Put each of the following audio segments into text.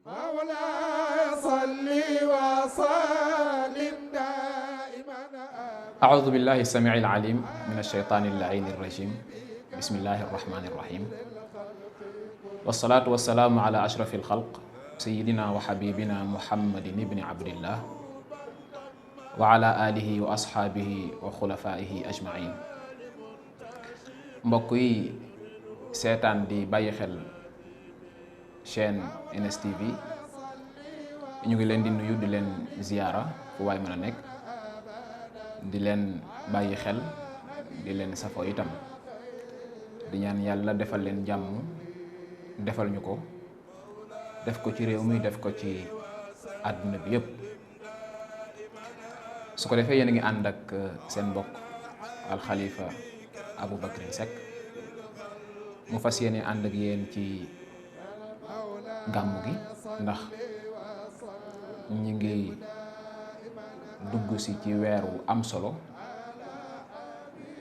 مولاي صل وسلم دائما أعوذ بالله السميع العليم من الشيطان اللعين الرجيم بسم الله الرحمن الرحيم والصلاة والسلام على أشرف الخلق سيدنا وحبيبنا محمد بن عبد الله وعلى آله وأصحابه وخلفائه أجمعين. mbokk yi seetaan di bàyyi xel chaîne NSTV ñu ngi leen di nuyu di leen ziyaara fu waay mën a nekk di leen bàyyi xel di leen safoo itam di ñaan yàlla defal leen jàmm defal ñu ko def ko ci réew mi def ko ci àdduna bi yépp su ko defee yéen a ngi ànd ak seen mbokk alxalifa Aboubacry Seck mu fas yéene ànd ak yéen ci gàmmu gi ndax ñi ngi dugg si ci weeru am solo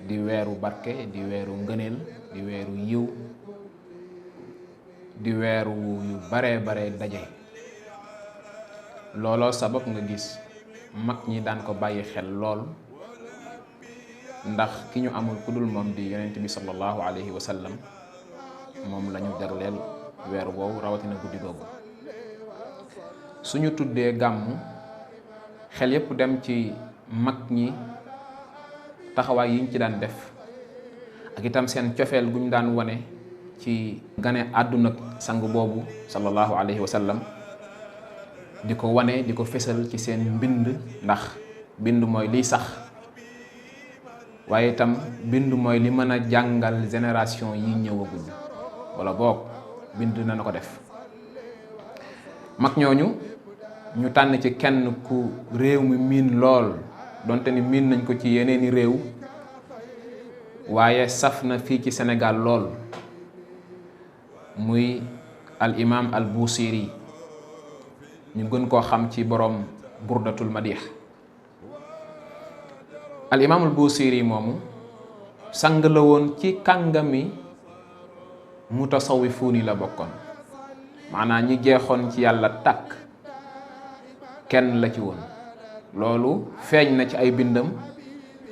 di weeru barke di weeru ngëneel di weeru yiw di weeru yu bare daje looloo sabab nga gis mag ñi daan ko bàyyi xel lool ndax ki ñu amul ku dul moom di yonent bi sallallahu alayhi wa sallam moom la ñu jagleel weeru boobu rawatina guddi googu suñu tuddee gàmmu xel yépp dem ci mag ñi taxawaay yi ñu ci daan def ak itam seen cofeel gu ñu daan wane ci gane àdduna sang boobu sallallahu alayhi wa sallam di ko wane di ko fésal ci seen mbind ndax mbind mooy liy sax waaye itam bind mooy li mën a jàngal génération yi ñëwagul wala boog bind na ko def mag ñooñu ñu tànn ci kenn ku réew mi miin lool donte ni miin nañ ko ci yeneeni réew waaye saf na fii ci Sénégal lool muy al imam al Busiri ñu gën koo xam ci borom burdatul madih al imaamul Busiri moomu sang la woon ci kàngami mutasawifuuni la bokkoon maanaam ñi jeexoon ci yàlla tàkk kenn la ci woon loolu feeñ na ci ay bindam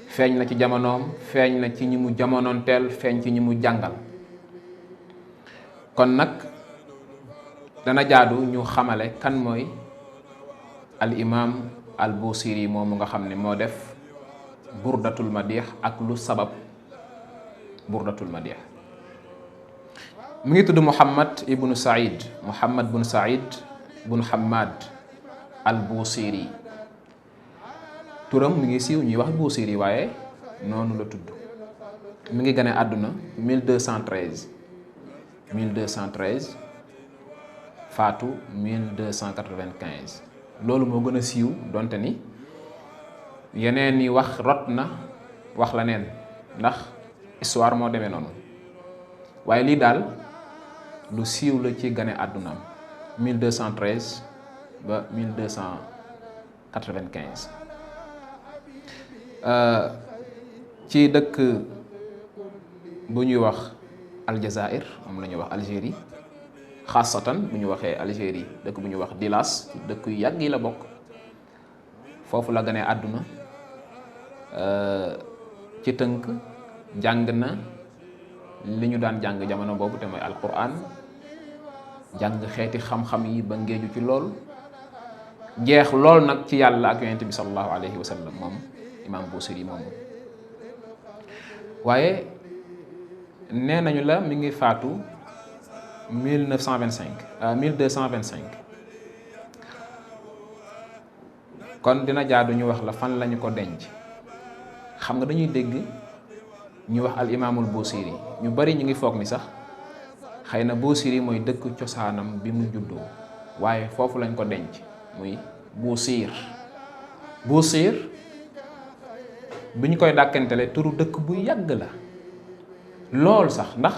feeñ na ci jamonoom feeñ na ci ñi mu jamonoonteel feeñ ci ñi mu jàngal kon nag dana jaadu ñu xamale kan mooy al imaam al Busiri moomu nga xam ne moo def burdatul madih ak lu sabab burdatul madih mu ngi tudd Muhammad ibnu Saïd bun Hammad al Busiri turam mi ngi siiw ñuy wax Busiri waaye noonu la tudd mi ngi gane àdduna 1213 faatu 1295 loolu moo gën a siiw donte ni yeneen yi wax rot na wax la neen ndax histoire moo demee noonu waaye lii daal lu siiw la ci gane àddunaam 1213 ba 1295 ci dëkk bu ñuy wax Aljazair moom la ñuy wax Algérie xaasatan bu ñu waxee Algérie dëkk bu ñuy wax Dilas dëkk yu yàgg yi la bokk foofu la gane àdduna ci tënk jàng na li ñu daan jàng jamono boobu te mooy alquran jàng xeeti xam-xam yi ba ngeeju ci lool jeex lool nag ci yàlla ak yonent bi sallallahu alayhi wa sallam moom imam Busiri moomu waaye nee nañu la mi ngi faatu 1225 kon dina jaadu ñu wax la fan lañu ko denc xam nga dañuy dégg ñu wax al imaamul Busiri ñu bari ñu ngi foog ni sax xëy na Busiri mooy dëkk cosaanam bi mu juddoo waaye foofu lañ ko denc muy Busir bi ñu koy dàkkantele turu dëkk bu yàgg la lool sax ndax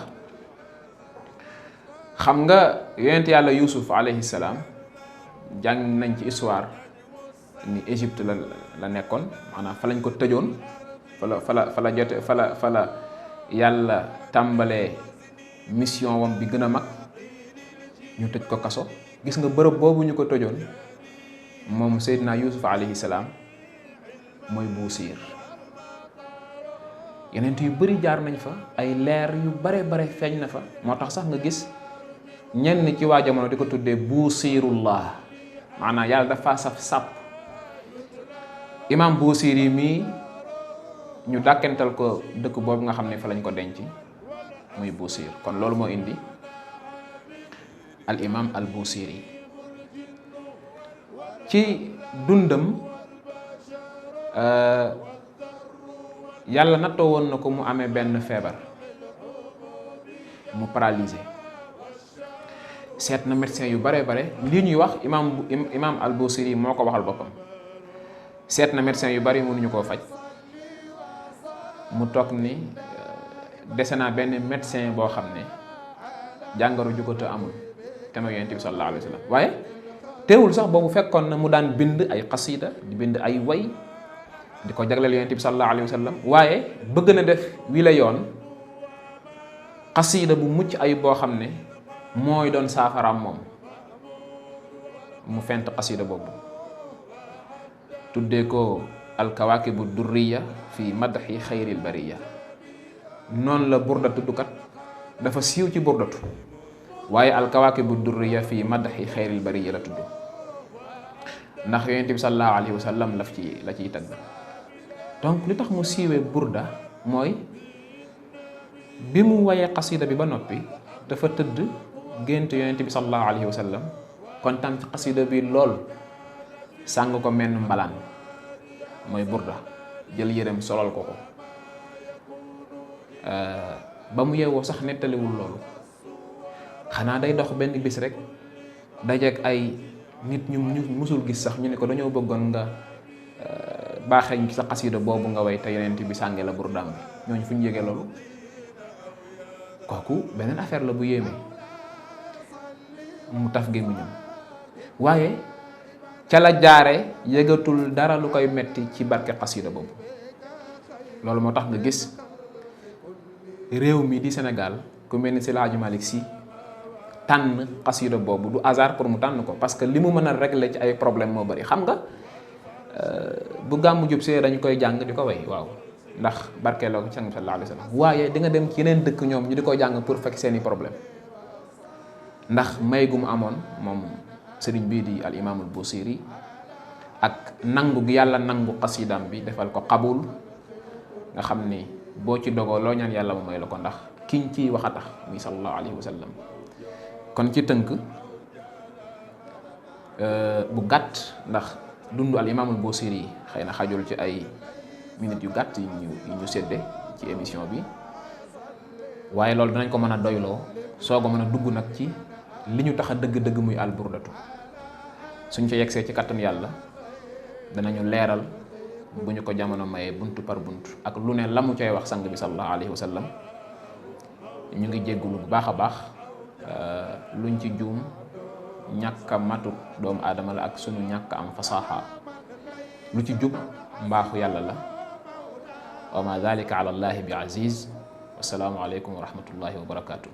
xam nga yonent yàlla Yuusuf alayhi salaam jàng nañ ci histoire ni Égypte la nekkoon maanaam fa lañ ko tëjoon fa la yàlla tàmbalee mission wam bi gën a mag ñu tëj ko kaso gis nga bërëb boobu ñu ko tëjoon moom Seydina Yuusuf alayhi salaam mooy Buusiir. yeneen yu bari jaar nañ fa, ay leer yu bare feeñ na fa, moo tax sax nga gis ñenn ci waa jamono di ko tuddee Buusiirullah, maanaam yàlla dafa saf sàpp. imam Buusiir yi mii ñu dàkkental ko dëkk boobu nga xam ne fa lañ ko denc muy Buusiir. kon loolu moo indi al imam al Buusiiri. ci dundam yàlla nattoo woon na ko mu amee benn feebar, mu paralysé. seet na médecin yu bare lii ñuy wax imam al Buusiiri moo ko waxal boppam. seet na médecin yu bari mënuñu koo faj, mu toog ni dese naa benn médecin boo xam ne jàngoro ju ko te amul, te mooy Yonent bi sallallahu alayhi wa sallam. waaye teewul sax boobu fekkoon na mu daan bind ay xasida, di bind ay way di ko jagleel Yonent bi sallallahu alayhi wa sallam. waaye bëgg na def wi la yoon xasida bu mucc ay boo xam ne mooy doon saafaraam moom. mu fent xasida boobu tuddee ko alkawaakibu durriya fi madxi xayril bariya. noonu la burda tuddukat dafa siiw ci burdatu, waaye alkawaakibu durriya fi madxi xayril bariya la tudd, ndax Yonent bi sallallahu alayhi wa sallam la ciy tagg. donc li tax mu siiwee burda mooy bi mu wayee xasida bi ba noppi dafa tëdd gént Yonent bi sallallahu alayhi wa sallam kontaan ci xasida bi lool, sàng ko menn mbalaan mooy burda, jël yërëm solal ko ba mu yeewoo sax nettaliwul loolu. xanaa day dox benn bis rek dajeek ay nit ñu musul gis sax ñu ne ko dañoo bëggoon nga baaxeñ ci sa xasida boobu nga way te Yonent bi sànge la burdaam bi. ñooñu fu ñu yégee loolu? kooku beneen affaire la bu yéeme. mu taf gémmiñam, waaye ca la jaare yëgatul dara lu koy metti ci barke xasida boobu. loolu moo tax nga gis réew mi di Sénégal ku mel ni Seydi El Hadji Malick Sy tànn xasida boobu du hasard pour mu tànn ko, parce que li mu mën a régler ci ay problème moo bari. xam nga bu gàmmu jub see dañ koy jàng di ko way, waaw, ndax barkeeloo ko ci Sang sallallahu alayhi wa sallam. waaye di nga dem ci yeneen dëkk ñoom ñu di ko jàng pour fekk seeni problème, ndax may gu mu amoon moom sëriñ bii di al imaamul Buusiiri ak nangu gi yàlla nangu xasidaam bi defal ko xabul, nga xam ni boo ci dogoo loo ñaan yàlla mu may la ko, ndax kiñ ciy wax a tax muy sallallahu alayhi wa sallam. kon ci tënk bu gàtt, ndax dundu al imaamul Buusiiri xëy na xajul ci ay minutes yu gàtt yi ñu sédde ci émission bi, waaye loolu dinañ ko mën a doyloo soog a mën a dugg nag ci li ñu tax a dëgg-dëgg muy al burdatu. suñ fa yegsee ci kattan yàlla danañu leeral bu ñu ko jamono mayee buntu par buntu ak lu ne la mu cay wax sang bi sallallahu alayhi wa sallam. ñu ngi jéggulu bu baax a baax luñ ci juum ñàkk a matut doomu aadama la ak sunu ñàkk am fasaaxa. lu ci jub mbaaxu yàlla la. wa ma dalika ala allahi bi aziz. wasalaamu aleykum wa rahmatullahi wa barakaatu.